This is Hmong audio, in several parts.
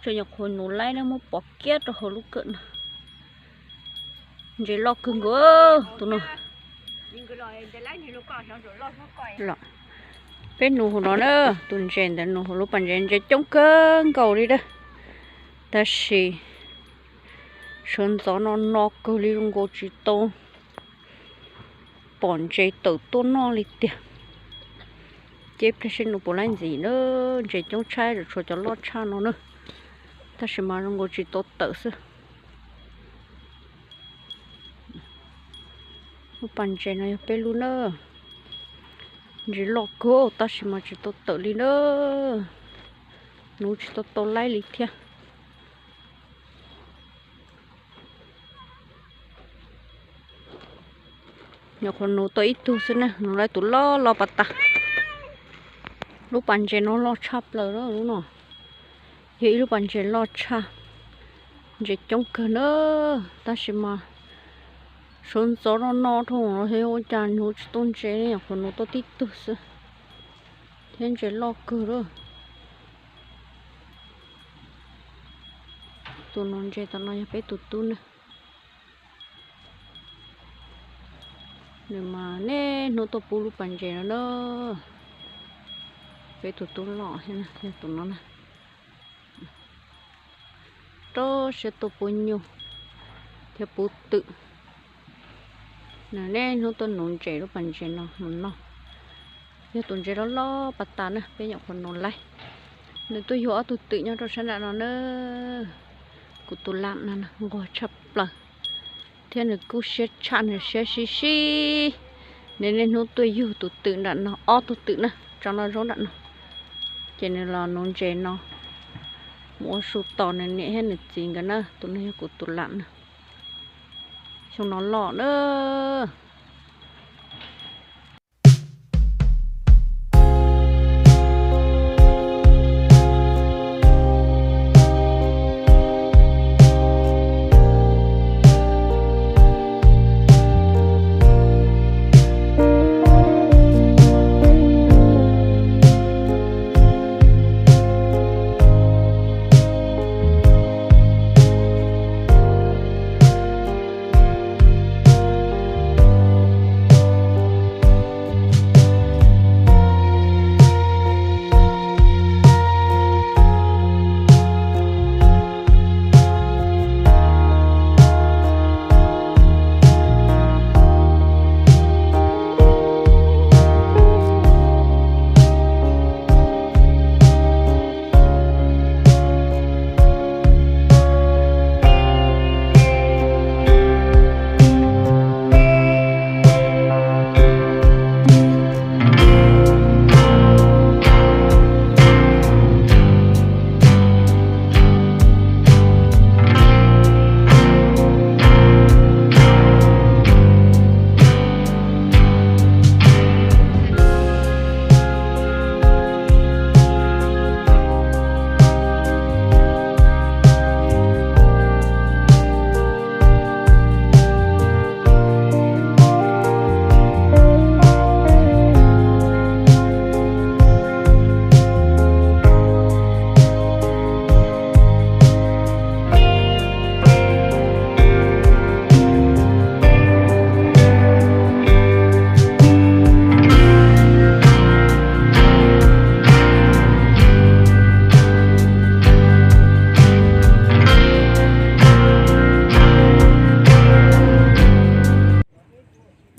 Tseem nyuam qhuav nuv laib na, muab pov kiag rau hauv lub kawm no. Ntses loj kawg nkaus tus no. Peb nuv hauv no na, tus ntses ntawd nuv hauv lub pas ntses, ntses coob kawg nkaus li na. Tab sis sawv ntxov no no kawg li, zoo nkaus tsis tau pom ntses tawm tuaj noj li tiag. Ces pliag seb nuv puas laib ntxiv na, ntses coob tshaj, tshuav cov loj tshaj no na. Tab sis mas zoo nkaus tsis tau tawm xwb. Lub pas ntses no yog peb lub na. Ntses loj kawg tab sis mas tsis tau tawm li na. Nuv tsis tau tau laib li thiab. Nyuam qhuav nuv tau ib tug xwb na, nuv lawm tus loj loj pas tas. Lub pas ntses no loj tshaj plaws lub no. Yog ib lub pas ntses loj tshaj, ntses coob kawg na, tab sis mas sawv ntxov no no dhau los ua cas nuv tsis tau ntses, nyuam qhuav nuv tau tib tug xwb, thiab ntses loj kawg lawm. Tus nuv ntses tom no yog peb tus tub na. Nws mas niaj hnub tuaj pub lub pas ntses no na. Peb tus tub loj thiab yog tus no na. Rau siab tuaj pub nyuj thiab pub twm. Nws niaj hnub tuaj nuv ntses lub pas ntses no mus noj. Yog tus ntses loj loj pas tas na, peb nyuam qhuav nuv laib. Nws tuaj yug ob tug twm nyob rau sab nram no na. Kuv tus lam no nquag tshaj plaws, thiab nws kub siab tshaj, nws siab sib sib. Nws niaj hnub tuaj yug tus twm nram no, ob tug twm na, tso noj zaub nram no. Ces nws los nuv ntses no mus ua su tos nws niam thiab nws txiv nkawd na. Tus no yog kuv tus lam na. Xyoo no loj na.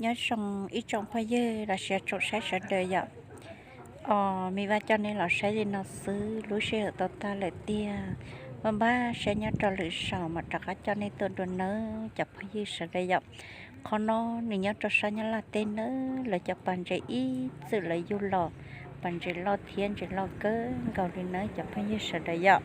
Nyob zoo ib tsoom phooj ywg los sis tsoom saib sawv daws yom. Os, me Vaj coj nej los saib li no xwb, lub sij hawm tau tag lawm tiag. Vaj npaj siab nyob rau lwm zaus mam rov qab coj nej tuaj dua nawb cov phooj ywg sawv daws yom. Qhov no nws nyob rau sab Nyab Laj teb nawb, lawv cov pas ntses ib txwm lawv yug los, pas ntses loj thiab ntses loj kawg nkaus li nawb cov phooj ywg sawv daws yom.